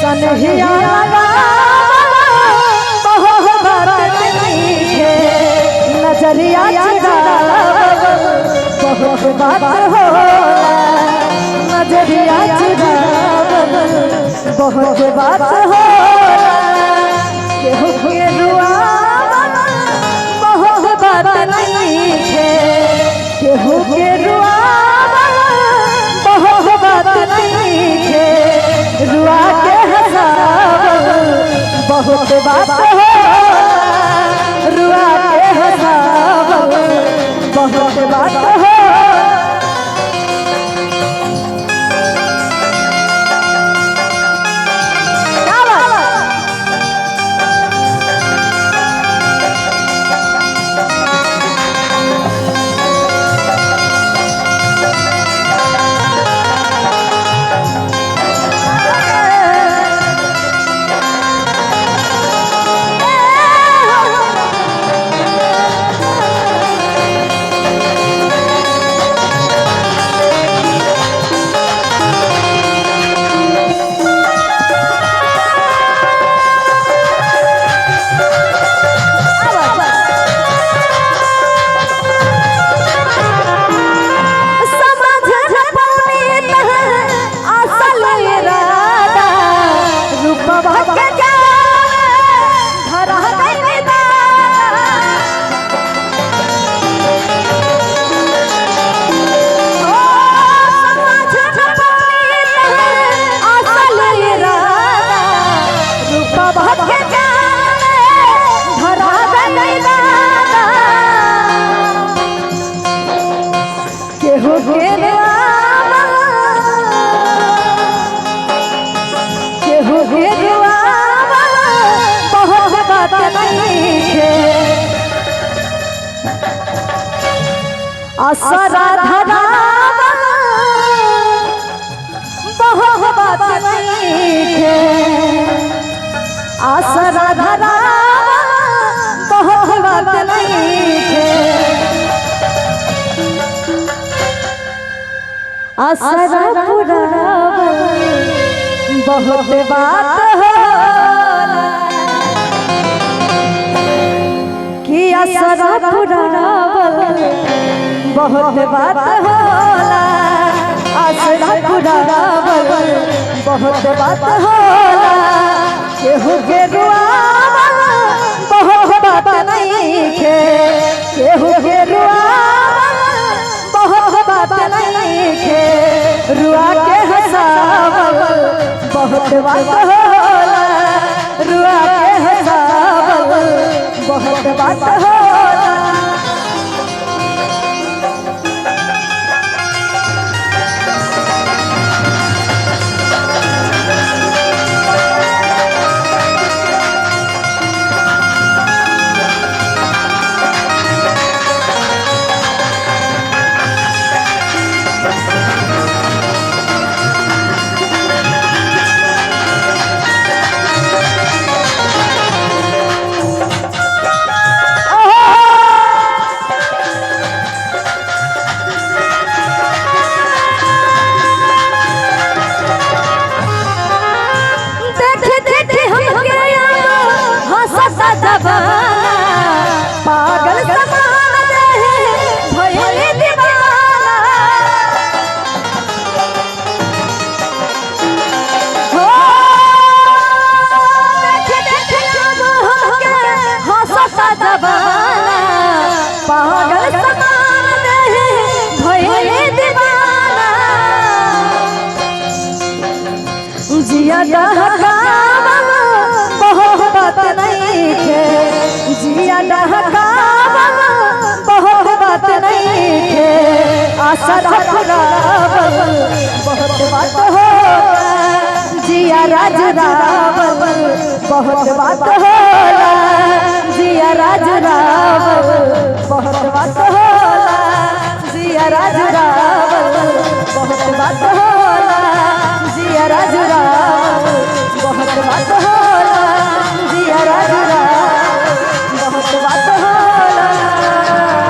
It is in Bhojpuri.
सनहिया बहुत बात नहीं नजरिया चुरावल बहुत बात होला। नजरिया चुरावल बहुत बात होला। केहू के रुआवल बहुत बात नहीं है। केहू के रुआवल बहुत बात नहीं है। रुआ के हंसावल बहुत बात होला। रुआ के हंसावल बहुत बात होला। क्या बात? समझ न पौनी तहर असल इरादा। रूपवा के जाल धरा गइल दादा। ओ समझ न पौनी तहर असल इरादा। रूपवा के जाल धरा गइल दादा। केहू के रुआवल केहू के रुआवल बहुत बात नहीं है। असरा धरावल बहुत बात नहीं है। असरा धरावल बहुत बात नहीं है। असरा पुरावल बहुत बात होला। कि असरा पुरावल बहुत बात होला। असरा पुरावल बहुत बात होला। केहू के रुआवल बहुत बात नहीं है। केहू के रुआवल बहुत बात नहीं है। रुआ के हंसावल बहुत बात होला। रुआ के हंसावल बहुत बात होला। देख देख हमके हंसता जमाना। पागल समान रहे भइल दीवाना। हो देख देख हमके हंसता जमाना। पागल समान रहे भइल दीवाना। जिया डहकावल बहुत बात नहीं है। जिया डहकावल बहुत बात नहीं है। आसरा पुरावल बहुत बात होला। जिया राज रावल बहुत बात होला। जिया राज रावल बहुत बात होला।